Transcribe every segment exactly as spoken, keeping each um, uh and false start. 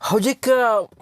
ꯍꯧꯖꯤꯛ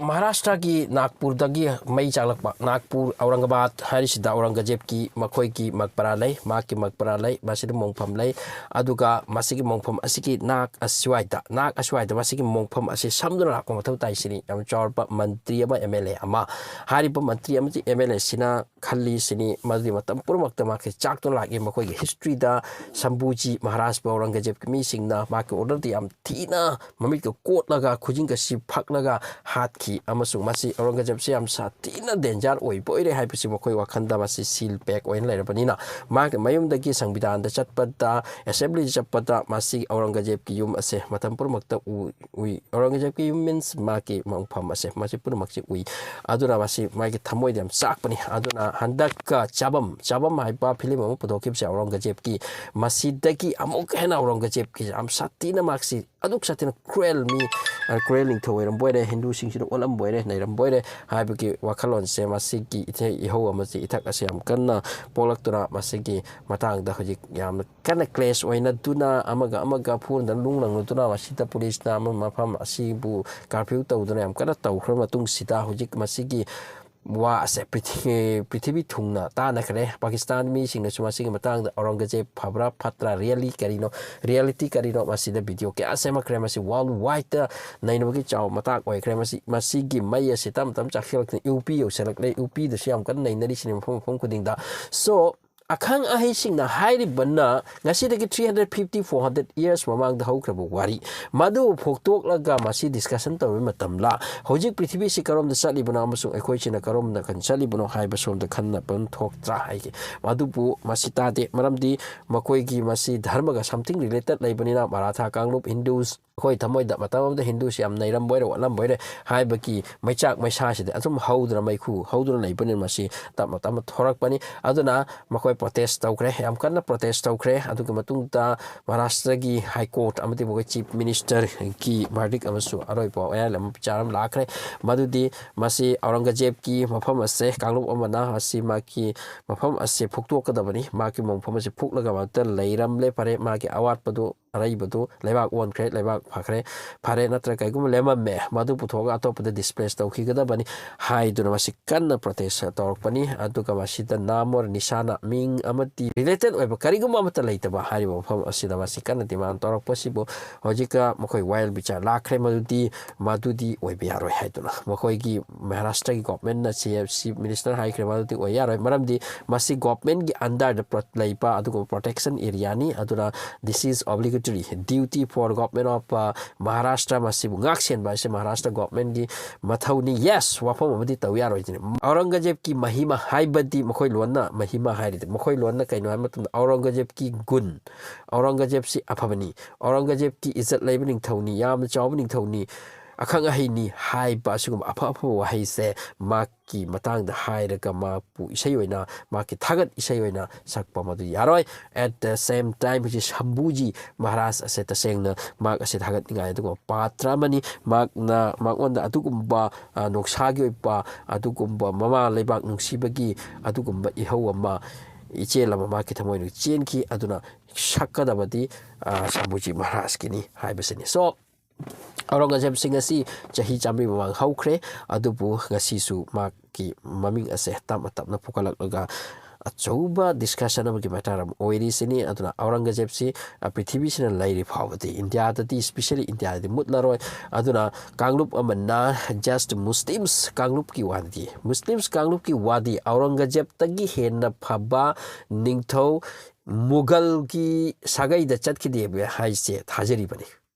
ꯃꯍꯥꯔꯥꯁꯇ꯭ꯔꯒꯤ ꯅꯥꯒꯄꯨꯔꯗꯒꯤ ꯃꯩ ꯆꯥꯛꯂꯛꯄ, ꯅꯥꯒꯄꯨꯔ, ꯑꯧꯔꯪꯒꯕꯥꯗ ꯍꯥꯏꯔꯤꯁꯤꯗ ꯑꯧꯔꯪꯒꯖꯦꯕꯀꯤ ꯃꯈꯣꯏꯒꯤ ꯃꯛꯕꯔꯥ ꯂꯩ, ꯃꯍꯥꯛꯀꯤ ꯃꯛꯕꯔꯥ ꯂꯩ, ꯃꯁꯤꯗ ꯃꯣꯡꯐꯝ ꯂꯩ꯫ ꯑꯗꯨꯒ ꯃꯁꯤꯒꯤ ꯃꯣꯡꯐꯝ ꯑꯁꯤꯒꯤ ꯅꯥꯛ ꯑꯁ꯭ꯋꯥꯏꯗ, ꯅꯥꯛ ꯑꯁ꯭ꯋꯥꯏꯗ ꯃꯁꯤꯒꯤ ꯃꯣꯡꯐꯝ ꯑꯁꯤ ꯁꯝꯗꯨꯅ ꯂꯥꯛꯄ ꯃꯊꯧ ꯇꯥꯏ꯫ ꯁꯤꯅꯤ ꯌꯥꯝ ꯆꯥꯎꯔꯕ ꯃꯟꯇ꯭ꯔꯤ ꯑꯃ, ꯑꯦꯝ ꯑꯦꯜ ꯑꯦ ꯑꯃ꯫ ꯍꯥꯏꯔꯤꯕ ꯃꯟꯇ꯭ꯔꯤ ꯑꯃꯗꯤ ꯑꯦꯝ ꯑꯦꯜ ꯑꯦꯁꯤꯅ ꯈꯜꯂꯤꯁꯤꯅꯤ, ꯃꯗꯨꯗꯤ ꯃꯇꯝ ꯄꯨꯝꯅꯃꯛꯇ ꯃꯍꯥꯛꯁꯦ ꯆꯥꯛꯇꯨꯅ ꯂꯥꯛꯏ꯫ ꯃꯈꯣꯏꯒꯤ ꯍꯤꯁꯇ꯭ꯔꯤꯗ ꯁꯝꯚꯨꯖꯤ ꯃꯍꯥꯔꯥꯖꯄꯨ ꯑꯧꯔꯪꯒꯖꯦꯕꯀꯤ ꯃꯤꯁꯤꯡꯅ ꯃꯍꯥꯛꯀꯤ ꯑꯣꯔꯗꯔꯗ ꯌꯥꯝ ꯊꯤꯅ ꯃꯃꯤꯠꯀ ꯀꯣꯠꯂꯒ, ꯈꯨꯖꯤꯟꯒ ꯁꯤꯐꯛꯂꯒ ꯍꯥꯠꯈꯤ꯫ ꯑꯃꯁꯨꯡ ꯃꯁꯤ ꯑꯧꯔꯪꯒꯖꯦꯕꯁꯤ ꯌꯥꯝ ꯁꯥꯊꯤꯅ ꯗꯦꯟꯖꯔ ꯑꯣꯏꯕ ꯑꯣꯏꯔꯦ ꯍꯥꯏꯕꯁꯤ ꯃꯈꯣꯏ ꯋꯥꯈꯜꯗ ꯃꯁꯤ ꯁꯤꯜ ꯄꯦꯛ ꯑꯣꯏꯅ ꯂꯩꯔꯕꯅꯤꯅ, ꯃꯍꯥꯛꯅ ꯃꯌꯨꯝꯗꯒꯤ ꯁꯪꯕꯤꯙꯥꯟꯗ ꯆꯠꯄꯗ, ꯑꯦꯁꯦꯝꯕ꯭ꯂꯤꯗ ꯆꯠꯄꯗ ꯃꯁꯤ ꯑꯧꯔꯪꯒꯖꯦꯕꯀꯤ ꯌꯨꯝ ꯑꯁꯦ ꯃꯇꯝ ꯄꯨꯝꯅꯃꯛꯇ ꯎ-, ꯎꯏ꯫ ꯑꯧꯔꯪꯒꯖꯦꯕꯀꯤ ꯌꯨꯝ means ꯃꯥꯒꯤ ꯃꯣꯡꯐꯝ ꯑꯁꯦ, ꯃꯁꯤ ꯄꯨꯝꯅꯃꯛꯁꯤ ꯎꯏ꯫ ꯑꯗꯨꯅ ꯃꯁꯤ ꯃꯥꯒꯤ ꯊꯃꯣꯏꯗ ꯌꯥꯝ ꯆꯥꯛꯄꯅꯤ꯫ ꯑꯗꯨꯅ ꯍꯟꯗꯛꯀ ꯆꯥꯕꯝ, ꯆꯥꯕꯝ ꯍꯥꯏꯕ ꯐꯤꯂꯝ ꯑꯃ ꯄꯨꯊꯣꯛꯈꯤꯕꯁꯦ ꯑꯧꯔꯪꯒꯖꯦꯕꯀꯤ, ꯃꯁꯤꯗꯒꯤ ꯑꯃꯨꯛ ꯍꯦꯟꯅ ꯑꯧꯔꯪꯒꯖꯦꯕꯀꯤ ꯌꯥꯝ ꯁꯥꯊꯤꯅ ꯃꯍꯥꯛꯁꯤ ꯑꯗꯨꯛ ꯁꯥꯊꯤꯅ cruel ꯃꯤ, ꯑ, cruel ꯅꯤꯡꯊꯧ ꯑꯣꯏꯔꯝꯕ ꯑꯣꯏꯔꯦ, ꯍꯤꯟꯗꯨꯁꯤꯡꯁꯤꯅ ꯑꯣꯠꯂꯝꯕ ꯑꯣꯏꯔꯦ, ꯅꯩꯔꯝꯕ ꯑꯣꯏꯔꯦ ꯍꯥꯏꯕꯒꯤ ꯋꯥꯈꯜꯂꯣꯟꯁꯦ ꯃꯁꯤꯒꯤ ꯏꯊꯦ-, ꯏꯍꯧ ꯑꯃꯁꯤ, ꯏꯊꯛ ꯑꯁꯤ ꯌꯥꯝ ꯀꯟꯅ ꯄꯣꯛꯂꯛꯇꯨꯅ ꯃꯁꯤꯒꯤ ꯃꯇꯥꯡꯗ ꯍꯧꯖꯤꯛ ꯌꯥꯝꯅ ꯀꯟꯅ clash ꯑꯣꯏꯅꯗꯨꯅ, ꯑꯃꯒ ꯑꯃꯒ ꯐꯨꯅꯗꯅ, ꯅꯨꯡ ꯂꯪꯅꯗꯨꯅ, ꯃꯁꯤꯗ ꯄꯨꯂꯤꯁꯅ ꯑꯃ ꯃꯐꯝ ꯑꯁꯤꯕꯨ curfew ꯇꯧꯗꯨꯅ ꯌꯥꯝ ꯀꯟꯅ ꯇꯧꯈ꯭ꯔꯕ ꯃꯇꯨꯡꯁꯤꯗ, ꯍꯧꯖꯤꯛ ꯃꯁꯤꯒꯤ ꯋꯥ ꯑꯁꯦ ꯄ꯭ꯔꯤꯊꯤ-, ꯄ꯭ꯔꯤꯊꯤꯕꯤ ꯊꯨꯡꯅ ꯇꯥꯟꯅꯈ꯭ꯔꯦ꯫ ꯄꯥꯀꯤꯁꯇꯥꯟ ꯃꯤꯁꯤꯡꯅꯁꯨ ꯃꯁꯤꯒꯤ ꯃꯇꯥꯡꯗ ꯑꯧꯔꯪꯒꯖꯦꯕ ꯐꯕ꯭ꯔꯥ ꯐꯠꯇ꯭ꯔꯥ, really ꯀꯔꯤꯅꯣ, reality ꯀꯔꯤꯅꯣ, ꯃꯁꯤꯗ video ꯀꯌꯥ ꯁꯦꯝꯃꯛꯈ꯭ꯔꯦ꯫ ꯃꯁꯤ world wide ꯅꯩꯅꯕꯒꯤ ꯆꯥꯎꯕ ꯃꯇꯥꯡ ꯑꯣꯏꯈ꯭ꯔꯦ꯫ ꯃꯁꯤ, ꯃꯁꯤꯒꯤ ꯃꯩ ꯑꯁꯤ ꯇꯞ ꯇꯞꯅ ꯆꯥꯛꯁꯤꯜꯂꯛꯇꯨꯅ ꯌꯨ ꯄꯤ ꯌꯧꯁꯤꯜꯂꯛꯂꯦ꯫ ꯌꯨ ꯄꯤꯗꯁꯨ ꯌꯥꯝ ꯀꯟꯅ ꯅꯩꯅꯔꯤꯁꯤꯅꯤ ꯃꯐꯝ ꯃꯐꯝ ꯈꯨꯗꯤꯡꯗ꯫ So, ꯑꯈꯪ ꯑꯍꯩꯁꯤꯡꯅ ꯍꯥꯏꯔꯤꯕꯅ ꯉꯁꯤꯗꯒꯤ three hundred fifty, four hundred years ꯃꯃꯥꯡꯗ ꯍꯧꯈ꯭ꯔꯕ ꯋꯥꯔꯤ, ꯃꯗꯨ ꯐꯣꯛꯇꯣꯛꯂꯒ ꯃꯁꯤ discussion ꯇꯧꯕ ꯃꯇꯝꯗ, ꯍꯧꯖꯤꯛ ꯄ꯭ꯔꯤꯊꯤꯕꯤꯁꯤ ꯀꯔꯣꯝꯗ ꯆꯠꯂꯤꯕꯅꯣ ꯑꯃꯁꯨꯡ ꯑꯩꯈꯣꯏꯁꯤꯅ ꯀꯔꯣꯝꯗ ꯀꯟ-, ꯆꯠꯂꯤꯕꯅꯣ ꯍꯥꯏꯕ ꯁꯣꯝꯗ ꯈꯟꯅꯕ ꯑꯃ ꯊꯣꯛꯇ꯭ꯔꯥ ꯍꯥꯏꯒꯦ꯫ ꯑꯗꯨꯕꯨ ꯃꯁꯤ ꯇꯥꯗꯦ, ꯃꯔꯝꯗꯤ ꯃꯈꯣꯏꯒꯤ ꯃꯁꯤ ꯙꯔꯃꯒ something related ꯂꯩꯕꯅꯤꯅ, ꯃꯔꯥꯊꯥ ꯀꯥꯡꯂꯨꯞ, Hindus, ꯑꯩꯈꯣꯏ ꯊꯃꯣꯏꯗ ꯃꯇꯝ ꯑꯃꯗ ꯍꯤꯟꯗꯨꯁꯤ ꯌꯥꯝ ꯅꯩꯔꯝꯕ ꯑꯣꯏꯔꯦ, ꯑꯣꯠꯂꯝꯕ ꯑꯣꯏꯔꯦ ꯍꯥꯏꯕꯒꯤ ꯃꯩꯆꯥꯛ ꯃꯩꯁꯥꯁꯤꯗꯤ ꯑꯗꯨꯝ ꯍꯧꯗꯨꯅ, ꯃꯩꯈꯨ ꯍꯧꯗꯨꯅ ꯂꯩꯕꯅꯤꯅ, ꯃꯁꯤ ꯇꯞꯅ ꯇꯞꯅ ꯊꯣꯔꯛꯄꯅꯤ꯫ ꯑꯗꯨꯅ ꯃꯈꯣꯏ protest ꯇꯧꯈ꯭ꯔꯦ, ꯌꯥꯝ ꯀꯟꯅ protest ꯇꯧꯈ꯭ꯔꯦ꯫ ꯑꯗꯨꯒꯤ ꯃꯇꯨꯡꯗ ꯃꯍꯥꯔꯥꯁꯇ꯭ꯔꯒꯤ High Court ꯑꯃꯗꯤ ꯃꯈꯣꯏ Chief Ministerꯒꯤ verdict ꯑꯃꯁꯨ ꯑꯔꯣꯏꯕ ꯋꯥꯌꯦꯜ ꯑꯃ, ꯕꯤꯆꯥꯔ ꯑꯃ ꯂꯥꯛꯈ꯭ꯔꯦ꯫ ꯃꯗꯨꯗꯤ ꯃꯁꯤ ꯑꯧꯔꯪꯒꯖꯦꯕꯀꯤ ꯃꯐꯝ ꯑꯁꯦ, ꯀꯥꯡꯂꯨꯞ ꯑꯃꯅ ꯃꯁꯤ ꯃꯥꯒꯤ ꯃꯐꯝ ꯑꯁꯦ ꯐꯨꯛꯇꯣꯛꯀꯗꯕꯅꯤ, ꯃꯥꯒꯤ ꯃꯐꯝ ꯑꯁꯦ ꯐꯨꯛꯂꯒ ꯃꯍꯥꯛꯇ ꯂꯩꯔꯝꯂꯦ ꯐꯔꯦ, ꯃꯥꯒꯤ ꯑꯋꯥꯠꯄꯗꯨ, ꯑꯔꯩꯕꯗꯨ ꯂꯩꯕꯥꯛ ꯑꯣꯟꯈ꯭ꯔꯦ, ꯂꯩꯕꯥꯛ ꯐꯈ꯭ꯔꯦ, ꯐꯔꯦ, ꯅꯠꯇ꯭ꯔꯒ ꯀꯩꯒꯨꯝꯕ ꯂꯦꯝꯃꯝꯃꯦ, ꯃꯗꯨ ꯄꯨꯊꯣꯛꯑꯒ ꯑꯇꯣꯞꯄꯗ ꯗꯤꯁꯄ꯭ꯂꯦꯁ ꯇꯧꯈꯤꯒꯗꯕꯅꯤ ꯍꯥꯏꯗꯨꯅ ꯃꯁꯤ ꯀꯟꯅ ꯄ꯭ꯔꯣꯇꯦꯁ ꯇꯧꯔꯛꯄꯅꯤ꯫ ꯑꯗꯨꯒ ꯃꯁꯤꯗ ꯅꯥꯝ ꯑꯣꯔ ꯅꯤꯁꯥꯅ, ꯃꯤꯡ ꯑꯃꯗꯤ ꯔꯤꯂꯦꯇꯦꯠ ꯑꯣꯏꯕ ꯀꯔꯤꯒꯨꯝꯕ ꯑꯃꯠꯇ ꯂꯩꯇꯕ ꯍꯥꯏꯔꯤꯕ ꯃꯐꯝ ꯑꯁꯤꯗ ꯃꯁꯤ ꯀꯟꯅ ꯗꯤꯃꯥꯟ ꯇꯧꯔꯛꯄꯁꯤꯕꯨ ꯍꯧꯖꯤꯛꯀ ꯃꯈꯣꯏ ꯋꯥꯌꯦꯜ ꯕꯤꯆꯥꯔ ꯂꯥꯛꯈ꯭ꯔꯦ꯫ ꯃꯗꯨꯗꯤ, ꯃꯗꯨꯗꯤ ꯑꯣꯏꯕ ꯌꯥꯔꯣꯏ ꯍꯥꯏꯗꯨꯅ ꯃꯈꯣꯏꯒꯤ ꯃꯍꯥꯔꯥꯁꯇ꯭ꯔꯒꯤ ꯒꯣꯚꯔꯟꯃꯦꯟꯠꯅ ꯆꯤꯐ ꯃꯤꯅꯤꯁꯇꯔ ꯍꯥꯏꯈ꯭ꯔꯦ, ꯃꯗꯨꯗꯤ ꯑꯣꯏ ꯌꯥꯔꯣꯏ꯫ ꯃꯔꯝꯗꯤ ꯃꯁꯤ ꯒꯣꯚꯔꯟꯃꯦꯟꯠꯀꯤ ꯑꯟꯗꯔꯗ ꯄ꯭ꯔꯣ-, ꯂꯩꯕ ꯑꯗꯨꯒꯨꯝꯕ ꯄ꯭ꯔꯣꯇꯦꯛꯁꯟ ꯑꯦꯔꯤꯌꯥꯅꯤ꯫ ꯑꯗꯨꯅ this is obligatory duty for government of, uh, Maharashtra꯫ ꯃꯁꯤꯕꯨ ꯉꯥꯛ ꯁꯦꯟꯕ ꯍꯥꯏꯁꯦ ꯃꯍꯥꯔꯥꯁꯇ꯭ꯔ ꯒꯣꯚꯔꯟꯃꯦꯟꯠꯀꯤ ꯃꯊꯧꯅꯤ꯫ ꯌꯦꯁ, ꯋꯥꯐꯝ ꯑꯃꯗꯤ ꯇꯧ ꯌꯥꯔꯣꯏꯗꯣꯏꯅꯤ꯫ ꯑꯧꯔꯪꯒꯖꯦꯕꯀꯤ ꯃꯍꯤꯃꯥ ꯍꯥꯏꯕꯗꯤ ꯃꯈꯣꯏ ꯂꯣꯟꯅ ꯃꯍꯤꯃꯥ ꯍꯥꯏꯔꯤꯗꯤ, ꯃꯈꯣꯏ ꯂꯣꯟꯅ ꯀꯩꯅꯣ ꯍꯥꯏꯕ ꯃꯇꯝꯗ ꯑꯧꯔꯪꯒꯖꯦꯕꯀꯤ ꯒꯨꯟ, ꯑꯧꯔꯪꯒꯖꯦꯕꯁꯤ ꯑꯐꯕꯅꯤ, ꯑꯧꯔꯪꯒꯖꯦꯕꯀꯤ ꯏꯖꯠ ꯂꯩꯕ ꯅꯤꯡꯊꯧꯅꯤ, ꯌꯥꯝꯅ ꯆꯥꯎꯕ ꯅꯤꯡꯊꯧꯅꯤ, ꯑꯈꯪ ꯑꯍꯩꯅꯤ ꯍꯥꯏꯕ ꯑꯁꯤꯒꯨꯝꯕ ꯑꯐ ꯑꯐꯕ ꯋꯥꯍꯩꯁꯦ ꯃꯍꯥꯛꯀꯤ ꯃꯇꯥꯡꯗ ꯍꯥꯏꯔꯒ ꯃꯍꯥꯛꯄꯨ ꯏꯁꯩ ꯑꯣꯏꯅ, ꯃꯍꯥꯛꯀꯤ ꯊꯥꯒꯠ ꯏꯁꯩ ꯑꯣꯏꯅ ꯁꯛꯄ ꯃꯗꯨ ꯌꯥꯔꯣꯏ꯫ At the same time, ꯍꯧꯖꯤꯛ ꯁꯝꯚꯨꯖꯤ ꯃꯍꯥꯔꯥꯖ ꯑꯁꯦ ꯇꯁꯦꯡꯅ ꯃꯍꯥꯛ ꯑꯁꯦ ꯊꯥꯒꯠꯅꯤꯡꯉꯥꯏ ꯑꯗꯨꯒꯨꯝꯕ ꯄꯥꯇ꯭ꯔ ꯑꯃꯅꯤ꯫ ꯃꯍꯥꯛꯅ, ꯃꯉꯣꯟꯗ ꯑꯗꯨꯒꯨꯝꯕ, ꯑ, ꯅꯣꯡꯁꯥꯒꯤ ꯑꯣꯏꯕ ꯑꯗꯨꯒꯨꯝꯕ ꯃꯃꯥ ꯂꯩꯕꯥꯛ ꯅꯨꯡꯁꯤꯕꯒꯤ ꯑꯗꯨꯒꯨꯝꯕ ꯏꯍꯧ ꯑꯃ, ꯏꯆꯦꯜ ꯑꯃ ꯃꯍꯥꯛꯀꯤ ꯊꯃꯣꯏꯅ ꯆꯦꯟꯈꯤ꯫ ꯑꯗꯨꯅ ꯁꯛꯀꯗꯕꯗꯤ, ꯑ, ꯁꯝꯚꯨꯖꯤ ꯃꯍꯥꯔꯥꯖꯀꯤꯅꯤ ꯍꯥꯏꯕꯁꯤꯅꯤ꯫ So, ꯑꯧꯔꯪꯒꯖꯦꯕꯁꯤꯡ ꯑꯁꯤ ꯆꯍꯤ ꯆꯥꯝꯃꯔꯤ ꯃꯃꯥꯡ ꯍꯧꯈ꯭ꯔꯦ, ꯑꯗꯨꯕꯨ ꯉꯁꯤꯁꯨ ꯃꯍꯥꯛꯀꯤ ꯃꯃꯤꯡ ꯑꯁꯦ ꯇꯞꯅ ꯇꯞꯅ ꯄꯨꯈꯠꯂꯛꯂꯒ ꯑꯆꯧꯕ ꯗꯤꯁꯀꯁꯟ ꯑꯃꯒꯤ ꯃꯦꯇꯔ ꯑꯃ ꯑꯣꯏꯔꯤꯁꯤꯅꯤ꯫ ꯑꯗꯨꯅ ꯑꯧꯔꯪꯒꯖꯦꯕꯁꯤ, ꯑ, ꯄ꯭ꯔꯤꯊꯤꯕꯤꯁꯤꯅ ꯂꯩꯔꯤ ꯐꯥꯎꯕꯗꯤ, ꯏꯟꯗꯤꯌꯥꯗꯗꯤ, ꯏꯁꯄꯤꯁꯦꯜꯂꯤ ꯏꯟꯗꯤꯌꯥꯗꯗꯤ ꯃꯨꯠꯂꯔꯣꯏ꯫ ꯑꯗꯨꯅ ꯀꯥꯡꯂꯨꯞ ꯑꯃꯅ, ꯖꯁ ꯃꯨꯁꯂꯤꯝꯁ ꯀꯥꯡꯂꯨꯞꯀꯤ ꯋꯥꯗꯤ, ꯃꯨꯁꯂꯤꯝꯁ ꯀꯥꯡꯂꯨꯞꯀꯤ ꯋꯥꯗꯤ ꯑꯧꯔꯪꯒꯖꯦꯕꯇꯒꯤ ꯍꯦꯟꯅ ꯐꯕ ꯅꯤꯡꯊꯧ ꯃꯨꯒꯜꯒꯤ ꯁꯥꯒꯩꯗ ꯆꯠꯈꯤꯗꯦ ꯍꯥꯏꯁꯦ ꯊꯥꯖꯔꯤꯕꯅꯤ꯫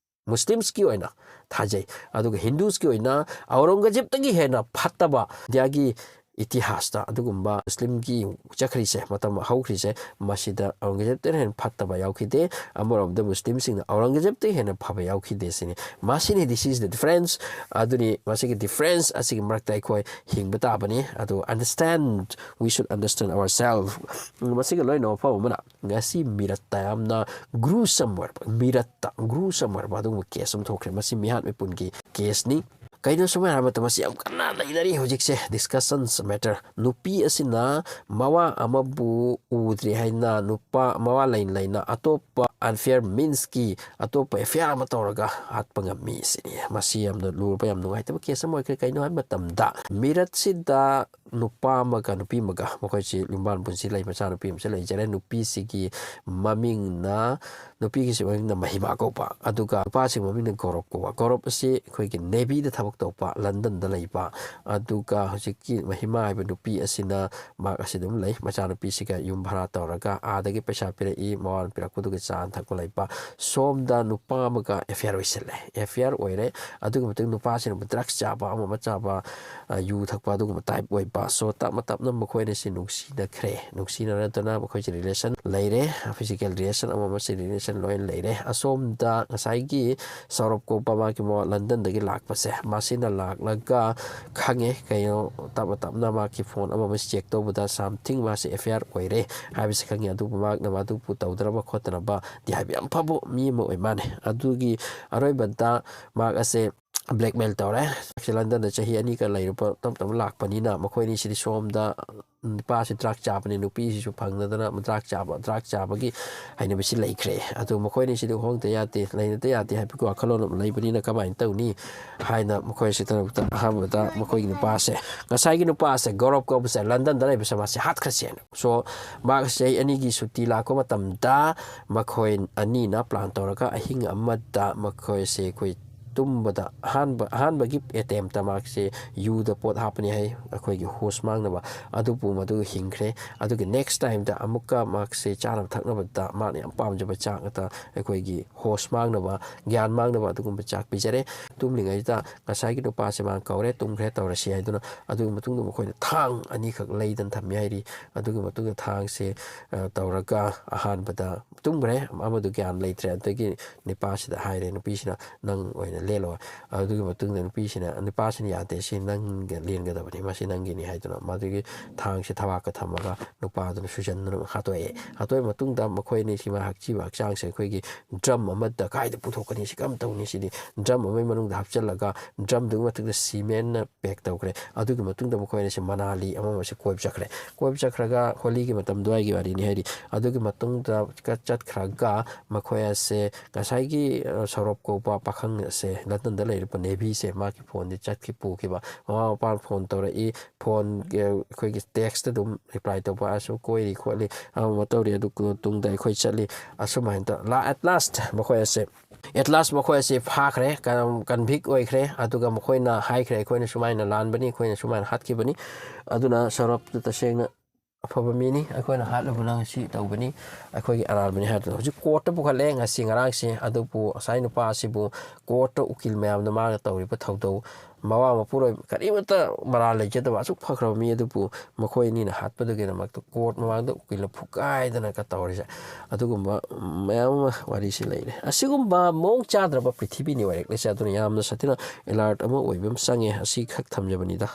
ꯃꯨꯁꯂꯤꯝꯁꯀꯤ ꯑꯣꯏꯅ ꯊꯥꯖꯩ꯫ ꯑꯗꯨꯒ ꯍꯤꯟꯗꯨꯁꯀꯤ ꯑꯣꯏꯅ ꯑꯧꯔꯪꯒꯖꯦꯕꯇꯒꯤ ꯍꯦꯟꯅ ꯐꯠꯇꯕ ꯏꯟꯗꯤꯌꯥꯒꯤ ꯏꯇꯤꯍꯥꯁꯇ ꯑꯗꯨꯒꯨꯝꯕ ꯃꯨꯁꯂꯤꯝꯒꯤ ꯆꯠꯈ꯭ꯔꯤꯁꯦ, ꯃꯇꯝ ꯍꯧꯈ꯭ꯔꯤꯁꯦ, ꯃꯁꯤꯗ ꯑꯧꯔꯪꯒꯖꯦꯕꯇꯒꯤ ꯍꯦꯟꯅ ꯐꯠꯇꯕ ꯌꯥꯎꯈꯤꯗꯦ꯫ ꯑꯃꯔꯣꯝꯗ ꯃꯨꯁꯂꯤꯝꯁꯤꯡꯅ ꯑꯧꯔꯪꯒꯖꯦꯕꯇꯒꯤ ꯍꯦꯟꯅ ꯐꯕ ꯌꯥꯎꯈꯤꯗꯦ ꯁꯤꯅꯤ꯫ ꯃꯁꯤꯅꯤ, this is the difference꯫ ꯑꯗꯨꯅꯤ, ꯃꯁꯤꯒꯤ ꯗꯤꯐ꯭ꯔꯦꯟꯁ ꯑꯁꯤꯒꯤ ꯃꯔꯛꯇ ꯑꯩꯈꯣꯏ ꯍꯤꯡꯕ ꯇꯥꯕꯅꯤ꯫ ꯑꯗꯨ understand, we should understand ourselves꯫ ꯃꯁꯤꯒ ꯂꯣꯏꯅꯅ ꯋꯥꯐꯝ ꯑꯃꯅ, ꯉꯁꯤ ꯃꯤꯔꯠꯇ ꯌꯥꯝꯅ gruesome ꯑꯣꯏꯔꯕ, ꯃꯤꯔꯠꯇ gruesome ꯑꯣꯏꯔꯕ ꯑꯗꯨꯒꯨꯝꯕ ꯀꯦꯁ ꯑꯃ ꯊꯣꯛꯈ꯭ꯔꯦ꯫ ꯃꯁꯤ ꯃꯤꯍꯥꯠ ꯃꯤꯄꯨꯟꯒꯤ ꯀꯦꯁꯅꯤ꯫ ꯀꯩꯅꯣ ꯁꯨꯃꯥꯏꯅ ꯍꯥꯏꯕ ꯃꯇꯝ ꯑꯁꯤ ꯌꯥꯝ ꯀꯟꯅ ꯂꯩꯅꯔꯤ ꯍꯧꯖꯤꯛꯁꯦ, discussions matter꯫ ꯅꯨꯄꯤ ꯑꯁꯤꯅ ꯃꯋꯥ ꯑꯃꯕꯨ ꯎꯗ꯭ꯔꯦ ꯍꯥꯏꯅ ꯅꯨꯄꯥ ꯃꯋꯥ ꯂꯩꯅ ꯂꯩꯅ ꯑꯇꯣꯞꯄ unfair meansꯀꯤ ꯑꯇꯣꯞꯄ affair ꯑꯃ ꯇꯧꯔꯒ ꯍꯥꯠꯄ ꯉꯝꯃꯤ ꯁꯤꯅꯤ꯫ ꯃꯁꯤ ꯌꯥꯝꯅ ꯂꯨꯔꯕ, ꯌꯥꯝ ꯅꯨꯡꯉꯥꯏꯇꯕ case ꯑꯃ ꯑꯣꯏꯈ꯭ꯔꯦ꯫ ꯀꯩꯅꯣ ꯍꯥꯏꯕ ꯃꯇꯝꯗ ꯃꯤꯔꯠꯁꯤꯗ ꯅꯨꯄꯥ ꯑꯃꯒ ꯅꯨꯄꯤ ꯑꯃꯒ, ꯃꯈꯣꯏꯁꯤ ꯌꯨꯝꯕꯥꯟ ꯄꯨꯟꯁꯤ ꯂꯩ, ꯃꯆꯥꯅꯨꯄꯤ ꯑꯃꯁꯨ ꯂꯩꯖꯔꯦ꯫ ꯅꯨꯄꯤꯁꯤꯒꯤ ꯃꯃꯤꯡꯅ, ꯅꯨꯄꯤꯒꯤꯁꯤ ꯃꯃꯤꯡꯅ ꯃꯍꯤꯃꯥ ꯀꯧꯕ, ꯑꯗꯨꯒ ꯅꯨꯄꯥꯁꯤꯒꯤ ꯃꯃꯤꯡꯅ ꯒꯧꯔꯕ ꯀꯧꯕ꯫ ꯒꯧꯔꯕ ꯑꯁꯤ ꯑꯩꯈꯣꯏꯒꯤ Navyꯗ ꯊꯕꯛ ꯇꯧꯕ, ꯂꯟꯗꯟꯗ ꯂꯩꯕ꯫ ꯑꯗꯨꯒ ꯍꯧꯖꯤꯛꯀꯤ ꯃꯍꯤꯃꯥ ꯍꯥꯏꯕ ꯅꯨꯄꯤ ꯑꯁꯤꯅ ꯃꯍꯥꯛ ꯑꯁꯤ ꯑꯗꯨꯝ ꯂꯩ, ꯃꯆꯥꯅꯨꯄꯤꯁꯤꯒ ꯌꯨꯝ ꯚꯔꯥ ꯇꯧꯔꯒ ꯑꯥꯗꯒꯤ ꯄꯩꯁꯥ ꯄꯤꯔꯛꯏ, ꯃꯋꯥꯅ ꯄꯤꯔꯛꯄꯗꯨꯒ ꯆꯥꯅ ꯊꯛꯄ ꯂꯩꯕ꯫ ꯁꯣꯝꯗ ꯅꯨꯄꯥ ꯑꯃꯒ affair ꯑꯣꯏꯁꯤꯜꯂꯦ꯫ Affair ꯑꯣꯏꯔꯦ꯫ ꯑꯗꯨꯒꯤ ꯃꯇꯨꯡ ꯅꯨꯄꯥꯁꯤꯅ drugs ꯆꯥꯕ, ꯑꯃ ꯑꯃ ꯆꯥꯕ, ꯑ, ꯌꯨ ꯊꯛꯄ, ꯑꯗꯨꯒꯨꯝꯕ type ꯑꯣꯏꯕ꯫ So, ꯇꯞꯅ ꯇꯞꯅ ꯃꯈꯣꯏꯅ ꯁꯤ ꯅꯨꯡꯁꯤꯅꯈ꯭ꯔꯦ꯫ ꯅꯨꯡꯁꯤꯅꯔꯗꯨꯅ ꯃꯈꯣꯏꯁꯦ relation ꯂꯩꯔꯦ, physical relation ꯑꯃ ꯑꯃꯁꯦ relation ꯂꯣꯏꯅ ꯂꯩꯔꯦ꯫ ꯑꯁꯣꯝꯗ ꯉꯁꯥꯏꯒꯤ ꯁꯧꯔꯕ ꯀꯧꯕ ꯃꯥꯒꯤ ꯃ-, ꯂꯟꯗꯟꯗꯒꯤ ꯂꯥꯛꯄꯁꯦ, ꯃꯁꯤꯅ ꯂꯥꯛꯂꯒ ꯈꯪꯉꯦ, ꯀꯩꯅꯣ, ꯇꯞꯅ ꯇꯞꯅ ꯃꯥꯒꯤ phone ꯑꯃ ꯑꯃꯁꯦ check ꯇꯧꯕꯗ something ꯃꯥꯁꯦ affair ꯑꯣꯏꯔꯦ ꯍꯥꯏꯕꯁꯤ ꯈꯪꯉꯦ꯫ ꯑꯗꯨꯕꯨ ꯃꯍꯥꯛꯅ ꯃꯗꯨꯕꯨ ꯇꯧꯗꯅꯕ ꯈꯣꯠꯇꯅꯕꯗꯤ ꯍꯥꯏꯕ ꯌꯥꯝ ꯐꯕ ꯃꯤ ꯑꯃ ꯑꯣꯏ ꯃꯥꯅꯦ꯫ ꯑꯗꯨꯒꯤ ꯑꯔꯣꯏꯕꯗ ꯃꯍꯥꯛ ꯑꯁꯦ blackmail ꯇꯧꯔꯦ꯫ ꯂꯟꯗꯟꯗ ꯆꯍꯤ ꯑꯅꯤꯒ ꯂꯩꯔꯨꯕ ꯇꯞ ꯇꯞꯅ ꯂꯥꯛꯄꯅꯤꯅ ꯃꯈꯣꯏ ꯑꯅꯤꯁꯤꯗꯤ ꯁꯣꯝꯗ ꯅꯨꯄꯥꯁꯤ drug ꯆꯥꯕꯅꯤ, ꯅꯨꯄꯤꯁꯤꯁꯨ ꯐꯪꯅꯗꯅ drug ꯆꯥꯕ, drug ꯆꯥꯕꯒꯤ ꯍꯩꯅꯕꯤꯁꯤ ꯂꯩꯈ꯭ꯔꯦ꯫ ꯑꯗꯨ ꯃꯈꯣꯏ ꯑꯅꯤꯁꯤꯗꯤ ꯍꯣꯡꯗ ꯌꯥꯗꯦ, ꯂꯩꯅꯗ ꯌꯥꯗꯦ ꯍꯥꯏꯕꯒꯤ ꯋꯥꯈꯜꯂꯣꯟ ꯑꯃ ꯂꯩꯕꯅꯤꯅ ꯀꯃꯥꯏꯅ ꯇꯧꯅꯤ ꯍꯥꯏꯅ ꯃꯈꯣꯏꯁꯤ ꯇꯧꯔꯛꯇ ꯑꯍꯥꯟꯕꯗ ꯃꯈꯣꯏꯒꯤ ꯅꯨꯄꯥꯁꯦ, ꯉꯁꯥꯏꯒꯤ ꯅꯨꯄꯥꯁꯦ, ꯒꯧꯔꯕ ꯀꯧꯕꯁꯦ, ꯂꯟꯗꯟꯗ ꯂꯩꯕꯁꯦ ꯃꯥꯁꯦ ꯍꯥꯠꯈ꯭ꯔꯁꯦꯅ꯫ So, ꯃꯍꯥꯛ ꯆꯍꯤ ꯑꯅꯤꯒꯤ ꯁꯨꯇꯤ ꯂꯥꯛꯄ ꯃꯇꯝꯗ ꯃꯈꯣꯏ ꯑꯅꯤꯅ plan ꯇꯧꯔꯒ ꯑꯍꯤꯡ ꯑꯃꯗ ꯃꯈꯣꯏꯁꯦ ꯑꯩꯈꯣꯏ ꯇꯨꯝꯕꯗ ꯑꯍꯥꯟꯕ, ꯑꯍꯥꯟꯕꯒꯤ attempt ꯃꯍꯥꯛꯁꯦ ꯌꯨꯗ ꯄꯣꯠ ꯍꯥꯞꯄꯅꯤ ꯍꯥꯏ, ꯑꯩꯈꯣꯏꯒꯤ ꯍꯣꯁ ꯃꯥꯡꯅꯕ꯫ ꯑꯗꯨꯕꯨ ꯃꯗꯨ ꯍꯤꯡꯈ꯭ꯔꯦ꯫ ꯑꯗꯨꯒ next timeꯗ ꯑꯃꯨꯛꯀ ꯃꯍꯥꯛꯁꯦ ꯆꯥꯅꯕ ꯊꯛꯅꯕꯗ ꯃꯥꯅ ꯌꯥꯝ ꯄꯥꯝꯖꯕ ꯆꯥꯛ ꯑꯗ ꯑꯩꯈꯣꯏꯒꯤ ꯍꯣꯁ ꯃꯥꯡꯅꯕ, ꯒ꯭ꯌꯥꯟ ꯃꯥꯡꯅꯕ ꯑꯗꯨꯒꯨꯝꯕ ꯆꯥꯛ ꯄꯤꯖꯔꯦ꯫ ꯇꯨꯝꯂꯤꯉꯩꯗ ꯉꯁꯥꯏꯒꯤ ꯅꯨꯄꯥꯁꯦ ꯃꯥꯅ ꯀꯧꯔꯦ, "ꯇꯨꯝꯈ꯭ꯔꯦ, ꯇꯧꯔꯁꯤ" ꯍꯥꯏꯗꯨꯅ꯫ ꯑꯗꯨꯒꯤ ꯃꯇꯨꯡꯗ ꯃꯈꯣꯏꯅ ꯊꯥꯡ ꯑꯅꯤꯈꯛ ꯂꯩꯗꯅ ꯊꯝꯃꯤ ꯍꯥꯏꯔꯤ꯫ ꯑꯗꯨꯒꯤ ꯃꯇꯨꯡꯗ ꯊꯥꯡꯁꯦ, ꯑ, ꯇꯧꯔꯒ ꯑꯍꯥꯟꯕꯗ ꯇꯨꯝꯈ꯭ꯔꯦ, ꯑꯃꯗꯨ ꯒ꯭ꯌꯥꯟ ꯂꯩꯇ꯭ꯔꯦ꯫ ꯑꯗꯒꯤ ꯅꯨꯄꯥꯁꯤꯗ ꯍꯥꯏꯔꯦ, ꯅꯨꯄꯤꯁꯤꯅ, "ꯅꯪ ꯑꯣꯏꯅ ꯂꯦꯜꯂꯣ"꯫ ꯑꯗꯨꯒꯤ ꯃꯇꯨꯡꯗ ꯅꯨꯄꯤꯁꯤꯅ, ꯅꯨꯄꯥꯁꯤꯅ, "ꯌꯥꯗꯦ, ꯁꯤ ꯅꯪꯒ ꯂꯦꯟꯒꯗꯕꯅꯤ, ꯃꯁꯤ ꯅꯪꯒꯤꯅꯤ" ꯍꯥꯏꯗꯨꯅ ꯃꯗꯨꯒꯤ ꯊꯥꯡꯁꯦ ꯊꯕꯥꯛꯀ ꯊꯝꯃꯒ ꯅꯨꯄꯥꯗꯨꯅ ꯁꯨꯖꯟꯗꯨꯅ ꯍꯥꯠꯇꯣꯛꯑꯦ꯫ ꯍꯥꯠꯇꯣꯛꯑ ꯃꯇꯨꯡꯗ ꯃꯈꯣꯏ ꯑꯅꯤꯁꯤ ꯃꯥ ꯍꯛꯆꯤꯕ ꯍꯛꯆꯥꯡꯁꯦ ꯑꯩꯈꯣꯏꯒꯤ drum ꯑꯃꯗ ꯀꯥꯏꯗ ꯄꯨꯊꯣꯛꯀꯅꯤ, ꯁꯤ ꯀꯔꯝ ꯇꯧꯅꯤ, ꯁꯤꯗꯤ drum ꯑꯃꯒꯤ ꯃꯅꯨꯡꯗ ꯍꯥꯞꯆꯤꯜꯂꯒ ꯗ꯭ꯔꯝꯗꯨꯒꯤ ꯃꯊꯛꯇ ꯁꯤꯃꯦꯟꯅ ꯄꯦꯛ ꯇꯧꯈ꯭ꯔꯦ꯫ ꯑꯗꯨꯒꯤ ꯃꯇꯨꯡꯗ ꯃꯈꯣꯏ ꯑꯅꯤꯁꯦ ꯃꯅꯥꯂꯤ ꯑꯃ ꯑꯃꯁꯦ ꯀꯣꯏꯕ ꯆꯠꯈ꯭ꯔꯦ꯫ ꯀꯣꯏꯕ ꯆꯠꯈ꯭ꯔꯒ ꯍꯣꯂꯤꯒꯤ ꯃꯇꯝ ꯑꯗꯨꯋꯥꯏꯒꯤ ꯋꯥꯔꯤꯅꯤ ꯍꯥꯏꯔꯤ꯫ ꯑꯗꯨꯒꯤ ꯃꯇꯨꯡꯗ ꯆꯠꯈ꯭ꯔꯒ ꯃꯈꯣꯏ ꯑꯁꯦ ꯉꯁꯥꯏꯒꯤ ꯁꯧꯔꯞ ꯀꯧꯕ ꯄꯥꯈꯪ ꯑꯁꯦ ꯂꯟꯗꯟꯗ ꯂꯩꯔꯤꯕ ꯅꯦꯚꯤꯁꯦ ꯃꯥꯒꯤ ꯐꯣꯟꯗꯤ ꯆꯠꯈꯤ ꯄꯨꯈꯤꯕ꯫ ꯃꯃꯥ ꯃꯄꯥꯅ ꯐꯣꯟ ꯇꯧꯔꯛꯏ, ꯐꯣꯟ ꯑꯩꯈꯣꯏꯒꯤ ꯇꯦꯛꯁꯇ ꯑꯗꯨꯝ ꯔꯤꯄ꯭ꯂꯥꯏ ꯇꯧꯕ, ꯑꯁꯨ ꯀꯣꯏꯔꯤ ꯈꯣꯠꯂꯤ, ꯑꯃ ꯇꯧꯔꯤ, ꯑꯗꯨ ꯇꯨꯡꯗ ꯑꯩꯈꯣꯏ ꯆꯠꯂꯤ꯫ ꯑꯁꯨꯃꯥꯏꯅ ꯇꯧ at last ꯃꯈꯣꯏ ꯑꯁꯦ at last ꯃꯈꯣꯏ ꯑꯁꯤ ꯐꯥꯈ꯭ꯔꯦ꯫ ꯀꯟꯚꯤꯛ ꯑꯣꯏꯈ꯭ꯔꯦ꯫ ꯑꯗꯨꯒ ꯃꯈꯣꯏꯅ ꯍꯥꯏꯈ꯭ꯔꯦ, "ꯑꯩꯈꯣꯏꯅ ꯁꯨꯃꯥꯏꯅ ꯂꯥꯟꯕꯅꯤ, ꯑꯩꯈꯣꯏꯅ ꯁꯨꯃꯥꯏꯅ ꯍꯥꯠꯈꯤꯕꯅꯤ"꯫ ꯑꯗꯨꯅ ꯁꯧꯔꯞꯇꯨ ꯇꯁꯦꯡꯅ ꯑꯐꯕ ꯃꯤꯅꯤ, ꯑꯩꯈꯣꯏꯅ ꯍꯥꯠꯂꯨꯕꯅ ꯉꯁꯤ ꯇꯧꯕꯅꯤ, ꯑꯩꯈꯣꯏꯒꯤ ꯑꯔꯥꯟꯕꯅꯤ ꯍꯥꯏꯗꯅ ꯍꯧꯖꯤꯛ ꯀꯣꯔꯠꯇ ꯄꯨꯈꯠꯂꯦ ꯉꯁꯤ ꯉꯔꯥꯡꯁꯦ꯫ ꯑꯗꯨꯕꯨ ꯉꯁꯥꯏ ꯅꯨꯄꯥ ꯑꯁꯤꯕꯨ ꯀꯣꯔꯠꯇ ꯎꯀꯤꯜ ꯃꯌꯥꯝꯅ ꯃꯥꯅ ꯇꯧꯔꯤꯕ ꯊꯧꯗꯧ, ꯃꯋꯥ ꯃꯄꯨꯔꯣꯏ ꯀꯔꯤꯃꯠꯇ ꯃꯔꯥꯜ ꯂꯩꯖꯗꯕ ꯑꯁꯨꯛ ꯐꯈ꯭ꯔꯕ ꯃꯤ ꯑꯗꯨꯕꯨ ꯃꯈꯣꯏ ꯑꯅꯤꯅ ꯍꯥꯠꯄꯗꯨꯒꯤꯗꯃꯛꯇ ꯀꯣꯔꯠ ꯃꯃꯥꯡꯗ ꯎꯀꯤꯜꯅ ꯐꯨꯒꯥꯏꯗꯅꯒ ꯇꯧꯔꯤꯁꯦ꯫ ꯑꯗꯨꯒꯨꯝꯕ ꯃꯌꯥꯝ ꯑꯃ ꯋꯥꯔꯤꯁꯤ ꯂꯩꯔꯦ꯫ ꯑꯁꯤꯒꯨꯝꯕ ꯃꯑꯣꯡ ꯆꯥꯗ꯭ꯔꯕ ꯄ꯭ꯔꯤꯊꯤꯕꯤꯅꯤ ꯑꯣꯏꯔꯛꯂꯤꯁꯦ꯫ ꯑꯗꯨꯅ ꯌꯥꯝꯅ ꯁꯥꯊꯤꯅ ꯑꯦꯂꯥꯔꯠ ꯑꯃ ꯑꯣꯏꯕ ꯑꯃ ꯆꯪꯉꯦ꯫ ꯑꯁꯤꯈꯛ ꯊꯝꯖꯕꯅꯤꯗ꯫